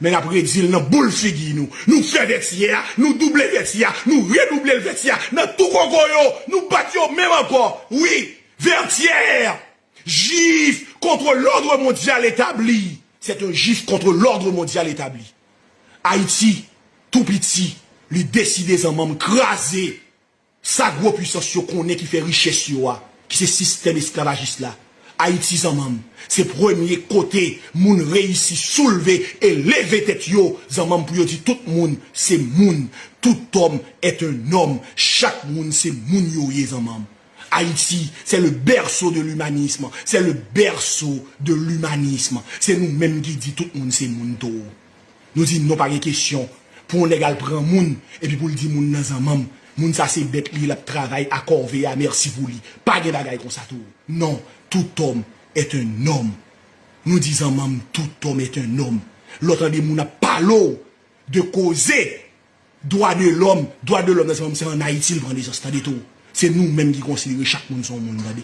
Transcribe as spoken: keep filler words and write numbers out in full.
Men n ap redi l nan boul figi nou. Nou fè Vètyè a, nou double Vètyè a, nou redouble l Vètyè a, nan tou koko yo, nou bat yo menm ankò. Wi, Vètyè! Gif contre l'ordre mondial établi. C'est un gif contre l'ordre mondial établi. Ayiti, tou piti, li deside zanmanm kraze sa gwo pwisans yo konnen ki fè richès yo a, ki se sistèm esklavajis la. Ayiti zanmanm, se premye kote moun reyisi soulve e leve tèt yo, zanmanm, pou yo di tout moun se moun. Tout homme est un homme. Chak moun se moun yo ye, zanmanm. Ayiti, c'est le berceau de l'humanisme. C'est le berceau de l'humanisme. Se nou menm ki di tout moun se moun tou. Nou di non, pa gen kesyon. Pou yon nèg al pran moun, epi pou l di moun nan zanmanm, moun sa se bèt li, l ap travay a kòve a, mèsi pou li. Pa gen bagay konsa tou. Non, tout homme est un homme. Nou di zanmanm, tout homme est un homme. Lè w tande moun ap pale w de koze dwa de lòm, dwa de lòm nan zanmanm, se an Ayiti l pran nesans, tande tou. Se nou menm ki konsidere chak moun se yon moun, tande.